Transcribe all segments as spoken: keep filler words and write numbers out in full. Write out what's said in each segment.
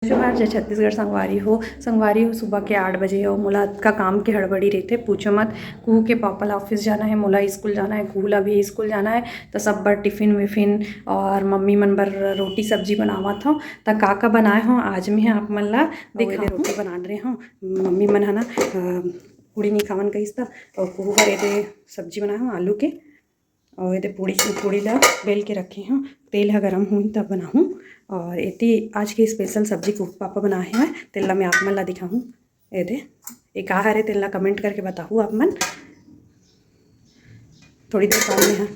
जोहार, जय छत्तीसगढ़ संगवारी हो। संगवारी हो, सुबह के आठ बजे हो, मोला अतका काम के हड़बड़ी रहिथे, पूछो मत। कुहू के पापा ला ऑफिस जाना है, मोला स्कूल जाना है, कुहू ला भी स्कूल जाना है, त सब बर टिफिन विफिन और मम्मी मन बर रोटी सब्जी बनावत हव। त का का बनाए हव आज मैं आप मन ला दिखाहूँ। रोटी बना रहे हव, मम्मी मन ह ना, अ, पूड़ी नहीं खावन कहिस त, और कुहू बर एदे सब्जी बनाए हव आलू के। और एदे पूड़ी, पूड़ी ला बेल के रखे हव, तेल ह गरम होही तब बनाहूँ। और एती आज के स्पेशल सब्जी कुहू पापा बनाए हवय, तेला मैं आप मन ला दिखाहूँ। एदे, ए का हरे, तेला कमेंट करके बताहू आप मन। थोड़ी देर बाद में ह,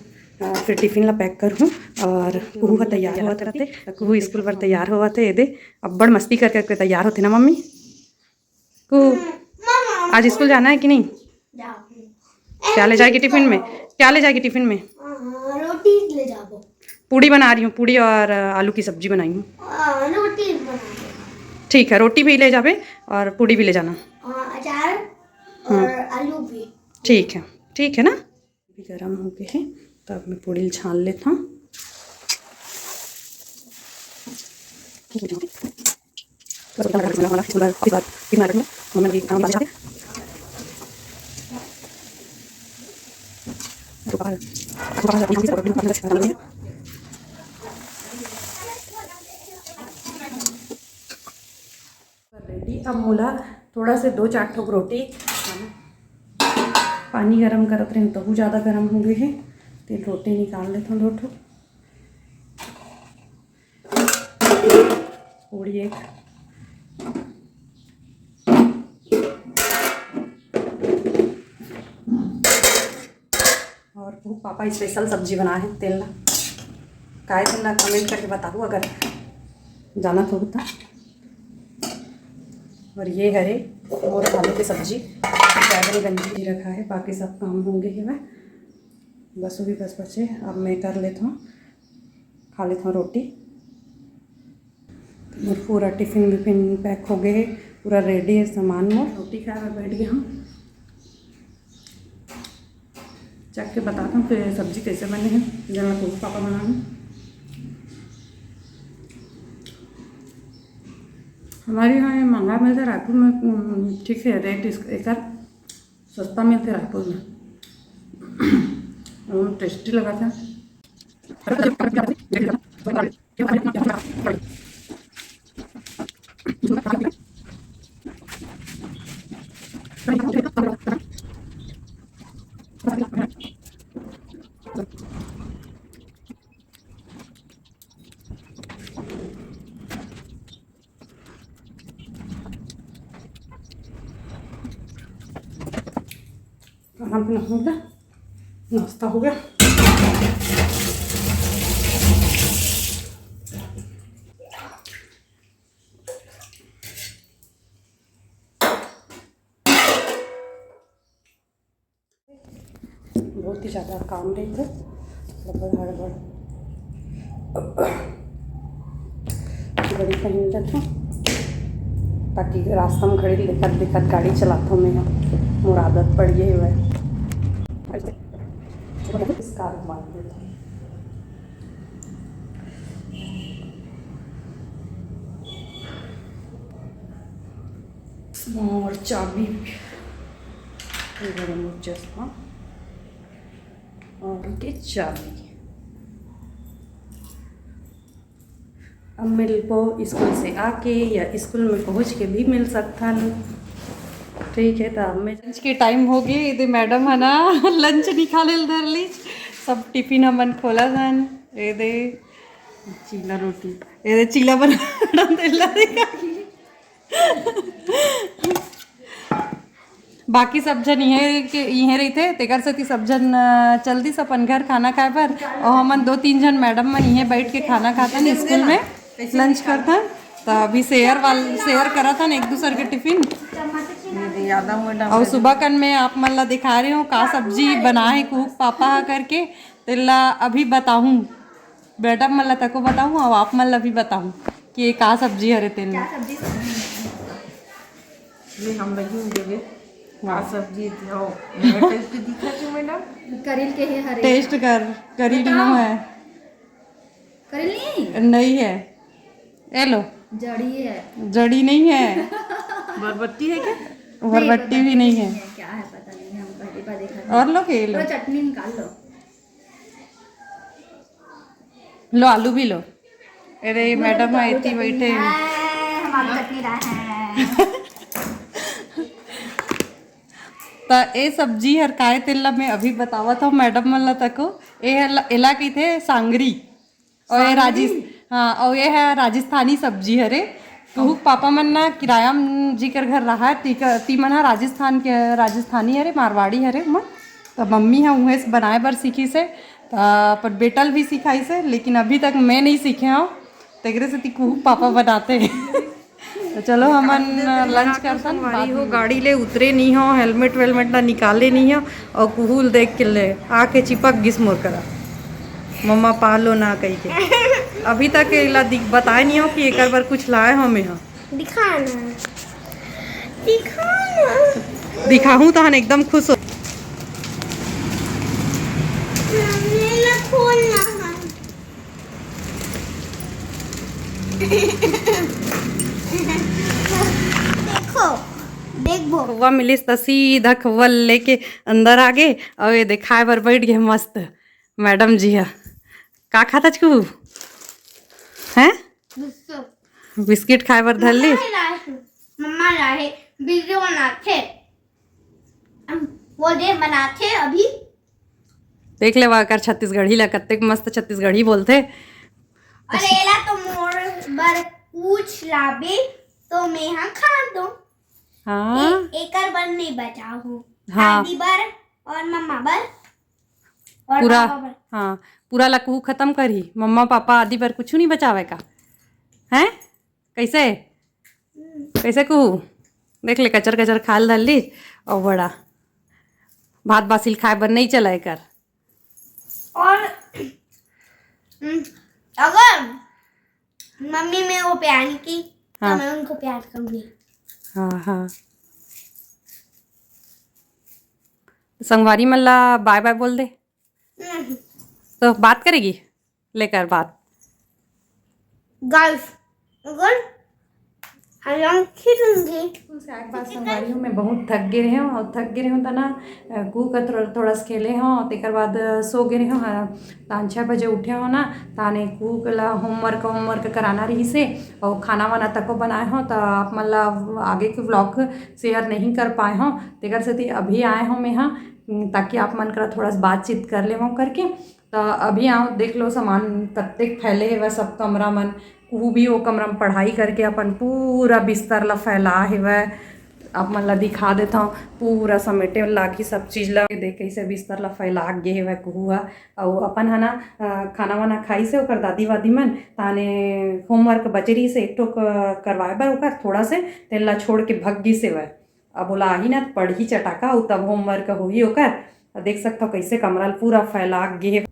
अ, फिर टिफिन ला पैक करहूँ। और कुहू ह तैयार होवत रथे, कुहू स्कूल बर तैयार होवत हे। एदे, अब्बड़ मस्ती कर करके तैयार होथे ना मम्मी। कुहू, आज स्कूल जाना है कि नहीं? जाओ। क्या ले जाएगी टिफिन में? क्या ले जाएगी टिफिन में? हाँ, रोटी ले जाबो। पूड़ी बना रही हूँ, पूड़ी और, अ, आलू की सब्जी बनाई हूँ। हाँ, रोटी बना दो। ठीक है, रोटी भी ले जाबे और पूड़ी भी ले जाना। हाँ, अचार और हम्म। आलू भी। ठीक है, ठीक है ना? भी गरम हो गए हैं, तो अब मैं पूड़ी छान लेता हूँ। रेडी। अब मोला थोड़ा से दो चार ठोक रोटी, पानी गरम करत रहे तहू ज़्यादा गरम हो गए है, तेल रोटी निकाल लेता हूँ दो ठोक। पूड़ी एक। और वो पापा स्पेशल सब्जी बनाए हैं, तेल ला। काय तेल ला कमेंट करके बताओ अगर जानत हो तो। और ये हरे मोर आलू की सब्जी, बैगन गंजी रखा है, बाकी सब काम होंगे ही मैं। बस वही बस बचे, अब मैं कर लेता हूँ, खा लेता हूँ रोटी। मोर पूरा टिफिन विफिन पैक हो गए है, पूरा रेडी है सामान मोर। रोटी खाए बर बैठ गए हम। चख के बताता हूँ फिर सब्जी कैसे बने हैं, जब मैं कुहू पापा बनाऊँ। हमारे यहाँ ये महंगा मिलता है रायपुर में, उम, ठीक है रेट इस एकर सस्ता मिलते रायपुर में। और टेस्टी लगा था। खाना पीना हो गया, नाश्ता हो गया। बहुत ही ज़्यादा काम रहिथे, गड़बड़ हड़बड़। घड़ी पहन लेथों, ताकि रास्ता में घड़ी देखत देखत गाड़ी चलाथों मैं ह। मोर आदत पड़ गई हुआ है। स्कार्फ बांध देथों। मोर चाबी, ये वाला मोर चश्मा और के चाबी। अब मिलबो स्कूल से आके या स्कूल में पहुँच के भी मिल सकथन। ठीक है, तो अब मैं लंच के टाइम हो गए, एदे मैडम है ना लंच निकाले ल धर लीच, सब टिफिन हमन खोला जान। एदे चीला रोटी, एदे चीला बना मैडम तेला देखा। बाकी सब झन इहें के, इहें रहिथे, तेकर सेती सब झन, अ, चल दिस अपन घर खाना खाए बर। अउ हमन दो तीन झन मैडम मन इहें बैठ के खाना खाथन, स्कूल में लंच करथन। त अभी शेयर वाल, शेयर करत हन एक दूसर के टिफिन। अउ सुबह कन मैं आप मन ला दिखा रही हूँ का सब्जी बनाए हे कुहू पापा ह करके, तेला अभी बताहूँ। मैडम मन ला तको बताहूँ, अउ आप मन ला भी बताहूँ कि ये का सब्जी हरे तेन। क्या सब्जी? ये हम लगी हूँ देवे। का सब्जी थी हो? टेस्ट दिखा थी मैडम। करेल के हे हरे। टेस्ट कर, करेल बताओ। नो है। करेल नहीं? नहीं है। ए लो। जड़ी है। जड़ी नहीं है। बरबट्टी है क्या? बरबट्टी भी नहीं है। क्या है पता नहीं, हम पहली बार देखा। और लो के लो। चटनी निकाल लो। लो आलू भी लो। अरे मैडम है इतनी बैठे हैं। हमारी चटनी रहा है। त ए सब्जी हर काय तेल ला मैं अभी बतावत हूँ मैडम मन ला तको। ए हर ला- एला कहिथे सांगरी। और ये राजस- हाँ, और ये है राजस्थानी सब्जी हरे। कहूँ पापा मन ना किराया म जी कर घर रहा है, ती क- ती मन हा राजस्थान के, राजस्थानी हरे, मारवाड़ी हरे मन। त मम्मी हा उहें से बनाए बर सीखिस हे। त अपन बेटा ल भी सिखाइस हे, लेकिन अभी तक मैं नहीं सीखे हूँ। तेकरे से ती कुहू पापा बनाते हैं। तो चलो हमन लंच करथन। संगवारी हो, गाड़ी ले उतरे नहीं हो, हेलमेट वेलमेट ना निकाले नहीं हो, और कुहू ल देख के ले आके चिपक गिस मोर करा, मम्मा पालो ना कही के। अभी तक एला दिख- बताए नहीं हो कि एकर बर कुछ लाए हो मैं हा। दिखा ना, दिखा ना। दिखाहूँ तहन एकदम खुश हो। मेला खोल ना। देखो, देखो। कौवा मिलिस त सीधा कौवा लेके अंदर आ गे, और ये दिखाए बर बैठ गए मस्त मैडम जी हा। का खाता छू? हैं? बिस्कुट। बिस्किट खाए बर धर ली। मम्मा लाए, मम्मा लाए, वीडियो बनाथे। वो दे बनाथे अभी। देख ले, एकर छत्तीसगढ़ी ला, कतेक मस्त छत्तीसगढ़ी बोलथे। अरे, एला तो मोर बर पूछ लाबे, तो मैं हा खा दो। हाँ। ए-, एकर बर नहीं बचाओ हूँ। हाँ। आदि बर और मम्मा बर और पूरा, पापा बर। हाँ, पूरा ला कुहू खत्म करही। मम्मा, पापा आदि बर कुछ नहीं बचावे का? हैं? कैसे? कैसे कुहू? देख ले, कचर कचर खाल धर ली। और बड़ा भात बासी ल खाए बर नहीं चला एकर। और, हम्म, अगर मम्मी में वो प्यार की, तो हाँ। मैं उनको प्यार करूंगी। हाँ, हाँ। संगवारी मन ला बाय बाय बोल दे। हम्म। तो बात करेगी? लेकर बात। गाइस, अगर हम खींचेंगे। एक बात संगवारी हो, मैं बहुत थक गे रहे हूँ और थक गे रहे हूँ त ना, अ, कुहू का थोड़ा, थोड़ा सा खेले हूँ, तेकर बाद, अ, सो गे रहे हूँ। हाँ, तान छः बजे उठे हूँ ना, ताने कुहू ला होमवर्क, होमवर्क कराना रहिस हे और खाना वाना तको बनाए हूँ, त आप मन ला आगे के व्लॉग शेयर नहीं कर पाए हूँ, तेकर सेती अभी आए हूँ मैं हा, ताकि आप मन करा थोड़ा सा बातचीत कर लेवं करके। त अभी आओ, देख लो सामान कतेक फैले हेवय सब कमरा मन। कुहू भी वो कमरा में पढ़ाई करके अपन पूरा बिस्तर ला फैला हेवय। आप मन ला दिखा देथव, पूरा समेटे लागही सब चीज ला। देख कैसे बिस्तर ला फैला गे हेवय कुहू ह। अउ अपन ह ना, अ, खाना वाना खाइस हे ओकर दादी वादी मन, ताने होमवर्क बचे रहिस हे एक ठो क-, करवाए बर ओकर थोड़ा से, तेन ला छोड़ के भग गिस हेवय। अब ओला आही ना, त पढ़ही चटाका, अउ तब होमवर्क होही ओकर। अउ देख सकथव, कइसे कमरा ल पूरा फैला गे हे।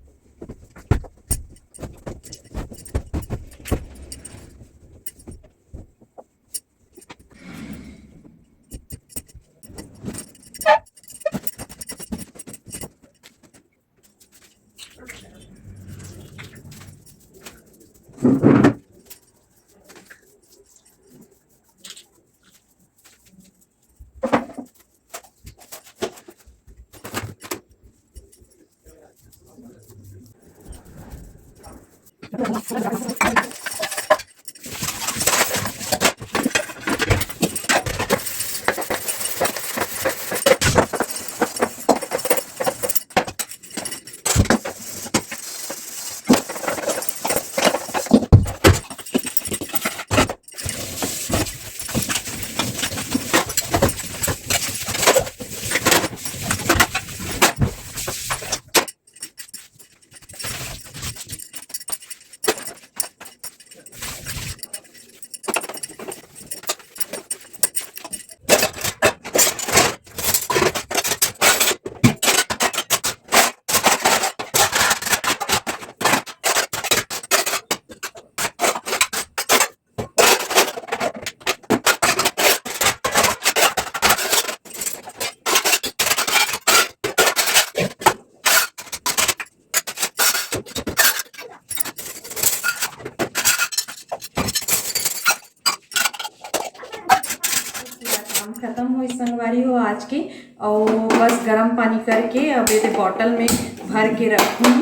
काम खत्म होइस संगवारी हो आज के, अउ बस गरम पानी करके अब एदे बॉटल में भर के रखूँ,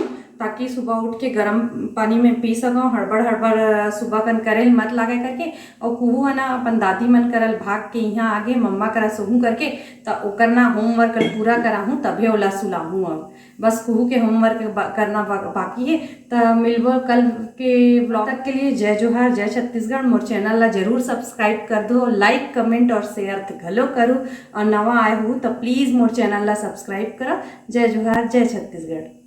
ताकि सुबह उठ के गरम पानी में पी सकूँ। हड़बड़ हड़बड़ सुबह कन करे ल मत लागे करके। अउ कुहू ह ना अपन दादी मन करा ल भाग के इहाँ आगे मम्मा करा सुहूँ करके, त ओकर ना होमवर्क ल पूरा कराहूँ, तभे ओला सुलाहूँ। अब बस कुहू के होमवर्क बा-, करना बा-, बाकी हे। त मिलबो कल के ब्लॉग। तक के लिए जय जोहार, जय छत्तीसगढ़। मोर चैनल ला जरूर सब्सक्राइब कर दो, लाइक, कमेंट और शेयर त घलो करू। और नवा आए हो त प्लीज मोर चैनल ला सब्सक्राइब करो। जय जोहार, जय छत्तीसगढ़।